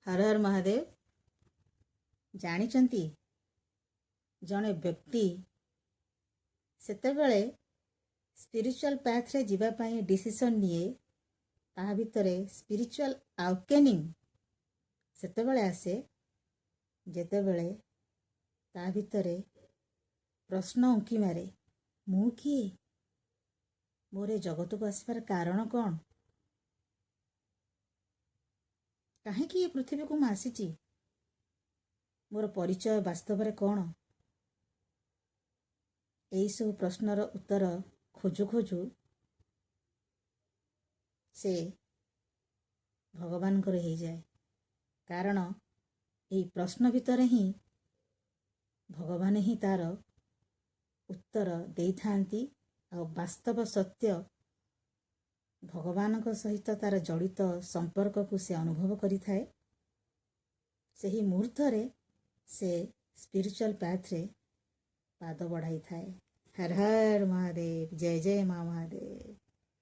ହର ହର ମହାଦେବ। ଜାଣିଛନ୍ତି, ଜଣେ ବ୍ୟକ୍ତି ସେତେବେଳେ ସ୍ପିରିଚୁଆଲ୍ ପାଥରେ ଯିବା ପାଇଁ ଡିସିସନ୍ ନିଏ, ତାହା ଭିତରେ ସ୍ପିରିଚୁଆଲ୍ ଆୱେକେନିଂ ସେତେବେଳେ ଆସେ, ଯେତେବେଳେ ତା ଭିତରେ ପ୍ରଶ୍ନ ଉଙ୍କି ମାରେ, ମୁଁ କିଏ? ମୋର ଏ ଜଗତକୁ ଆସିବାର କାରଣ କ'ଣ? କାହିଁକି ଏ ପୃଥିବୀକୁ ମୁଁ ଆସିଛି? ମୋର ପରିଚୟ ବାସ୍ତବରେ କ'ଣ? ଏହିସବୁ ପ୍ରଶ୍ନର ଉତ୍ତର ଖୋଜୁ ଖୋଜୁ ସେ ଭଗବାନଙ୍କର ହେଇଯାଏ, କାରଣ ଏହି ପ୍ରଶ୍ନ ଭିତରେ ହିଁ ଭଗବାନ ହିଁ ତାର ଉତ୍ତର ଦେଇଥାନ୍ତି। ଆଉ ବାସ୍ତବ ସତ୍ୟ ଭଗବାନଙ୍କ ସହିତ ତାର ଜଡ଼ିତ ସମ୍ପର୍କକୁ ସେ ଅନୁଭବ କରିଥାଏ। ସେହି ମୁହୂର୍ତ୍ତରେ ସେ ସ୍ପିରିଚୁଆଲ୍ ପାଥରେ ପାଦ ବଢ଼ାଇଥାଏ। ହର ହର ମହାଦେବ। ଜୟ ଜୟ ମା ମହାଦେବ।